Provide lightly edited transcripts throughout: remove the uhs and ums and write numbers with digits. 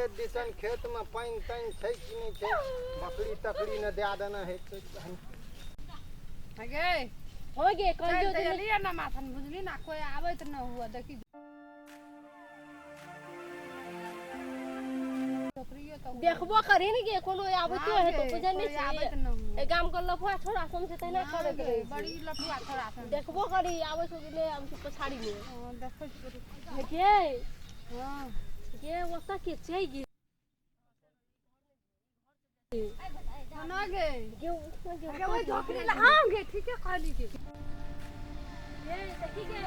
खेत दिसन खेतमे पानि तानि छै कि नहि छै बकरी तकरी ने दए देने हेतै गे हो गे चलि कहियो तऽ जे एलियै ने माथन बुझली ने कोइ आबैत न हुआ देखी छोकरियो तऽ हुआ। देखबो करी ने गे कोनो आबतो हाँ हेतो गे, बुझै नहि कोइ आबैत छी न हुआ। ए गाम के लफुआ छोड़ा समझे तहिना हाँ करैत गे, रहै छै बड़ी लफुआ छोड़ा सन। देखबो करी आबै छौ कि नहि आबै छौ पछाड़ी मे हाँ, देखै छियै रुक। हे गे हाँ। गे ओतऽ के छै गे ना गे गे ओतऽ गे गे ओहि झोकरी ला हाँ गे ठीके कहली गे गे देखी गे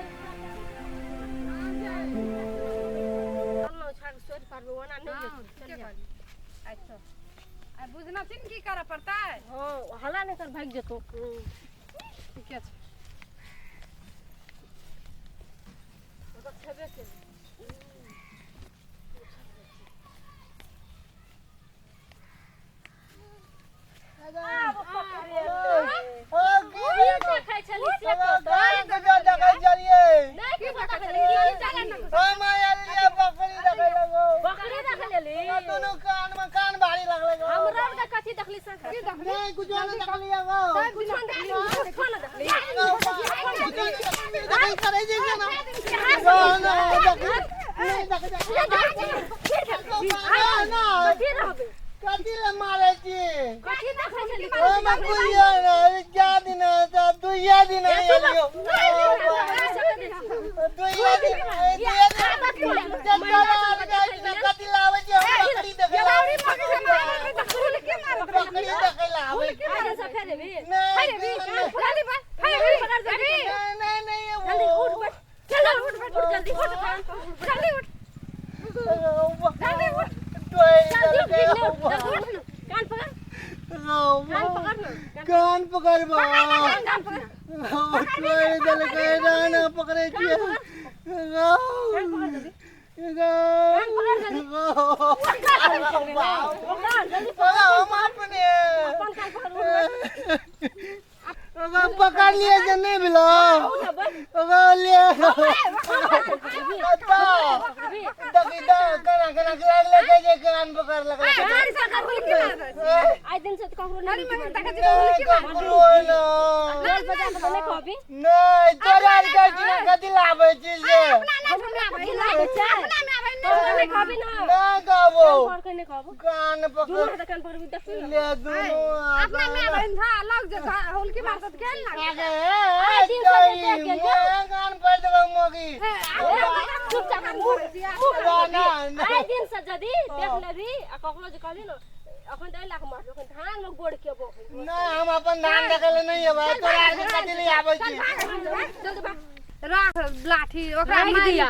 चल ना उछाल के सोचि पारबै ओना नहि हाँ, जेतौ ठीके चल जा। कहली अच्छा आ बुझना छी ने की करऽ पड़तै हँ हल्ला नहि कर भागि जेतौ ठीके छै ओतऽ छेबे केलै देखै छली से नहि की पता छली बकरी देख लेली हमरा आरके कथी देखली से की देखली कुछो नहि देखली कुछो नहि देखली कथी रहबै कथी लए मारै छी कथी देखै छली ओहिमे कुइयो नहि जा दिन दुइया दिन एलियो दुइया दिन दुइया दिन कथी लाबै छी हम बकरी देखै ला बकरी देखै ला आबै छी नहीं नहीं नहीं वो कान पकड़बा तोड़ि देलकै राना पकड़ै छियै हम अपने पकड़ लिए जे नहि भेलो लिए देखी तऽ केना केना लागलै जे कान पकड़ लगलै आइ दिन से तऽ ककरो नहि ककरो ना बजा कऽ नहि कहबी नहि तोरा आर कहै छी ने कथी लाबै छी से नहि कहबी ना नहि कहबो कान पकड़ के नहि कहबो कान दुनू पकड़ हाथ कान पकड़बी देखबी ना ले दुनू अपना में बंधा अलग जे हुलकी मारत गेल ना आगे आइ दिन से जे देख गेल जो। कान पड़ देबो मोगी चुपचाप मुँह मुँह ना ना आइ दिन से जदी देख लेबी आ ककरो जे कहली न अखन तऽ एहि लाख मारबी अखन धान मे गोड़ के बो नहि हम अपन धान देखै लए नहि एबै तोरा आरके कथी लए आबै छी जल्दी भाग राख लाठी ओकरा राखि मारि दिया।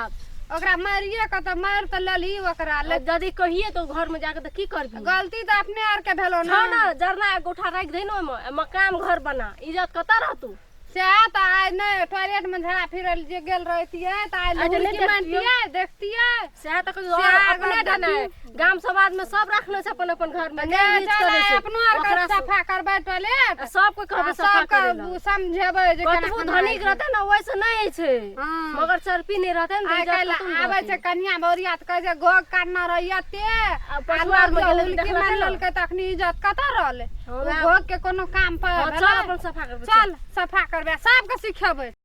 ओकरा मारिए के तऽ मारि तऽ लेलही ओकरा ले यदि कहिए तो घर में जाके तऽ की करबी गलती तऽ अपने आर के भेलो छौ ना ना जरना एक गोठा राखि दे ने ओहिमे आ मकान घर बना इज्जत कतऽ रहतू सएह तऽ आइ नहि टॉयलेट में झड़ा फिरल जे गेल रहतियै तऽ आइ आइ तऽ नहि लुड़की मारतियै देखतियै सएह तऽ कहियो सएह अपने गप ढने गाम समाज में सब रखने छै अपन अपन घर में नहि यूज चल करै आइ छै अपनो आर के ओकरा सफा करबै टॉयलेट आ सबके कहबै सफा सबके करै लए समझेबै जे केना कतबो केना धनिक रहतै ने ओहिसँ नहि छै हँ। मगर चरपी नहि रहतै ने तऽ आइ इज्जत काल्हि कतौ नहि आबै रहतै। छै कनिया बहुरिया तऽ कहै छै घोघ काटना रहैया ते आ पछुआर मे गेलै तऽ हुलकी देखलकै मारि ने। लेलकै तखनी इज्जत कतऽ रहलै हँ, ओ वएह। घोघ के कोनो काम पर हँ, चल भेलै? अपन सफा करबै चल सफा करबै सबके सिखेबै।